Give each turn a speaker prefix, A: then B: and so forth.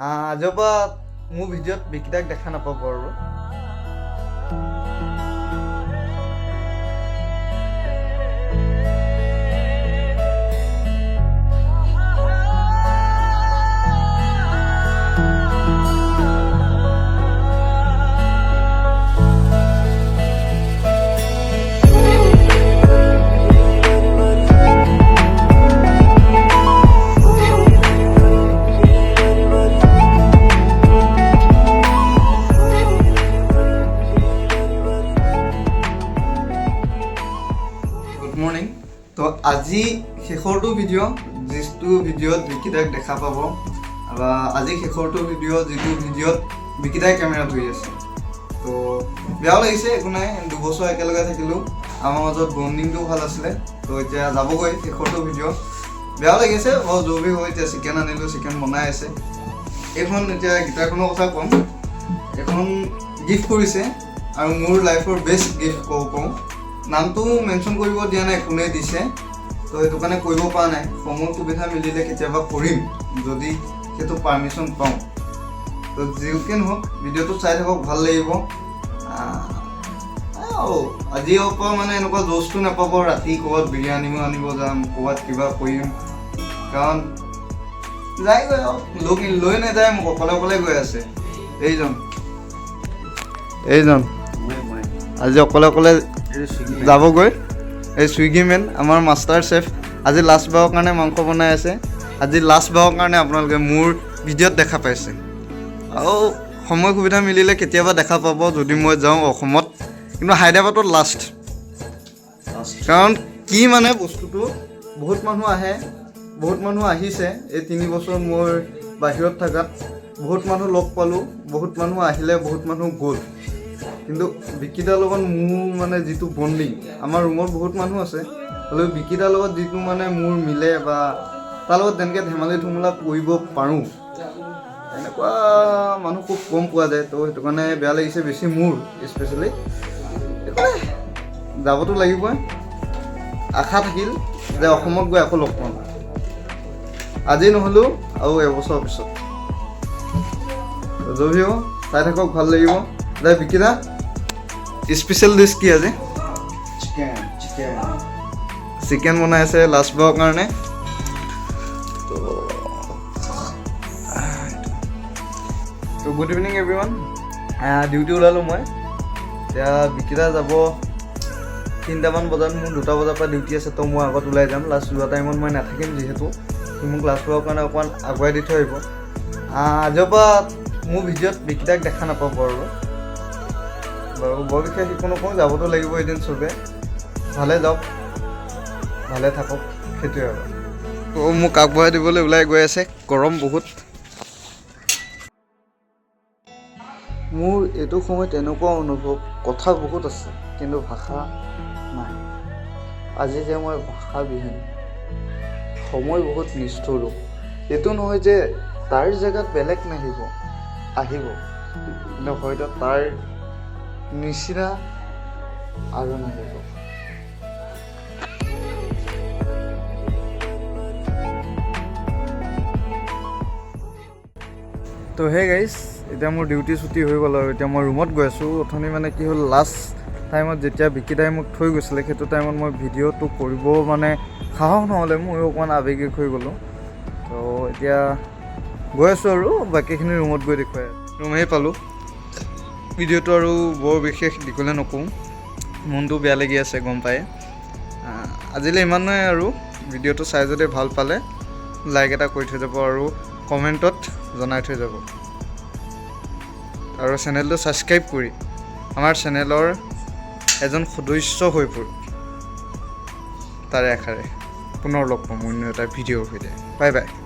A: আজিৰ পৰা মোৰ ভিডিঅ'ত বিকিতাক দেখা নাপাব আৰু। Good morning. তো আজি শেষৰটো ভিডিঅ', যিটো ভিডিঅ'ত বিকিতাক দেখা পাব, বা আজি শেষৰটো ভিডিঅ' যিটো ভিডিঅ'ত বিকিতাই কেমেৰা ধৰি আছে। তো বেয়াও লাগিছে, একো নাই, 2 বছৰ একেলগে থাকিলোঁ, আমাৰ মাজত বণ্ডিংটোও ভাল আছিলে। তো এতিয়া যাবগৈ, শেষৰটো ভিডিঅ', বেয়াও লাগিছে বাৰু। जो भी हो, এতিয়া চিকেন আনিলোঁ, চিকেন বনাই আছে। এইখন এতিয়া গীটাৰখনৰ কথা ক'ম। এইখন গিফ্ট কৰিছে আৰু মোৰ লাইফৰ বেষ্ট গিফ্ট ক'ব পাৰোঁ। নামটো মেনশ্যন কৰিব দিয়া নাই কোনে দিছে, তো সেইটো কাৰণে কৰিব পৰা নাই। সময় সুবিধা মিলিলে কেতিয়াবা কৰিম, যদি সেইটো পাৰ্মিশ্যন পাওঁ। তো যিকে নহওক, ভিডিঅ'টো চাই থাকক, ভাল লাগিব। আৰু আজিৰ পৰা মানে এনেকুৱা জ'চটো নাপাব, ৰাতি ক'ৰবাত বিৰিয়ানীও আনিব যাম, ক'ৰবাত কিবা কৰিম, কাৰণ যায়গৈ আৰু লগ লৈ নাযায় মোক, অকলে অকলে গৈ আছে। এইজন এইজন আজি অকলে অকলে যাবগৈ। এই চুইগি মেন, আমাৰ মাষ্টাৰ চেফ, আজি লাষ্ট বাৰৰ কাৰণে মাংস বনাই আছে। আজি লাষ্ট বাৰৰ কাৰণে আপোনালোকে মোৰ ভিডিঅ'ত দেখা পাইছে। আৰু সময় সুবিধা মিলিলে কেতিয়াবা দেখা পাব, যদি মই যাওঁ অসমত, কিন্তু হায়দৰাবাদত লাষ্ট। কাৰণ কি মানে বস্তুটো, বহুত মানুহ আহে, বহুত মানুহ আহিছে। এই 3 বছৰ মোৰ বাহিৰত থকাত বহুত মানুহ লগ পালোঁ, বহুত মানুহ আহিলে, বহুত মানুহ গ'ল, কিন্তু বিকিতাৰ লগত মোৰ মানে যিটো বণ্ডিং, আমাৰ ৰুমত বহুত মানুহ আছে, হ'লেও বিকিতাৰ লগত যিটো মানে মোৰ মিলে বা তাৰ লগত যেনেকৈ ধেমালি ধুমুলা কৰিব পাৰোঁ, এনেকুৱা মানুহ খুব কম পোৱা যায়। তো সেইটো কাৰণে বেয়া লাগিছে বেছি মোৰ স্পেচিয়েলি। একো নাই, যাবতো লাগিবই। আশা থাকিল যে অসমত গৈ আকৌ লগ পাম, আজি নহ'লেও আৰু এবছৰৰ পিছত। जो भी हो, চাই থাকক, ভাল লাগিব। দে বিকিদা, স্পেচিয়েল ডিছ কি আজি?
B: Chicken, chicken.
A: Chicken বনাই আছে লাষ্ট বাৰৰ কাৰণে। তো গুড ইভিনিং এভৰিৱান। ডিউটি ওলালোঁ মই। এতিয়া বিকিতা যাব 3টামান বজাত, মোৰ 2টা বজাৰ পৰা ডিউটি আছে। তো মই আগত ওলাই যাম, লাষ্ট যোৱা টাইমত মই নাথাকিম, যিহেতু সি মোক লাষ্ট বাৰৰ কাৰণে অকণমান আগুৱাই দি থৈ আহিব। আজিৰ পৰা মোৰ ভিডিঅ'ত বিকিতাক দেখা নাপাব আৰু বাৰু। বৰ বিশেষ একো নকওঁ, যাবতো লাগিব এদিন। চবে ভালে যাওক, ভালে থাকক, সেইটোৱে আৰু। তো মোক আগবঢ়াই দিবলৈ ওলাই গৈ আছে। গৰম বহুত। মোৰ এইটো সময়ত এনেকুৱা অনুভৱ, কথা বহুত আছে কিন্তু ভাষা নাই। আজি যে মই ভাষাবিহীন। সময় বহুত নিষ্ঠুৰ। এইটো নহয় যে তাৰ জেগাত বেলেগ নাহিব, আহিব, কিন্তু হয়তো তাৰ নিচিনা আৰু নাহিব। তো হে গাইজ, এতিয়া মোৰ ডিউটি ছুটি হৈ গ'ল আৰু এতিয়া মই ৰুমত গৈ আছোঁ। অথনি মানে কি হ'ল, লাষ্ট টাইমত যেতিয়া বিকিদাই মোক থৈ গৈছিলে, সেইটো টাইমত মই ভিডিঅ'টো কৰিব মানে সাহস নহ'লে, ময়ো অকণমান আৱেগিক হৈ গ'লোঁ। তো এতিয়া গৈ আছোঁ আৰু বাকীখিনি ৰুমত গৈ দেখুৱাই। ৰুমেই পালোঁ। ভিডিঅ'টো আৰু বৰ বিশেষ দীঘলীয়া নকৰোঁ, মনটো বেয়া লাগি আছে, গম পায়। আজিলৈ ইমানেই আৰু। ভিডিঅ'টো চাই যদি ভাল পালে লাইক এটা কৰি থৈ যাব আৰু কমেণ্টত জনাই থৈ যাব আৰু চেনেলটো ছাবস্ক্ৰাইব কৰি আমাৰ চেনেলৰ এজন সদস্য হৈ পৰক। তাৰে আশাৰে পুনৰ লগ পাম অন্য এটা ভিডিঅ'ৰ সৈতে। Bye bye.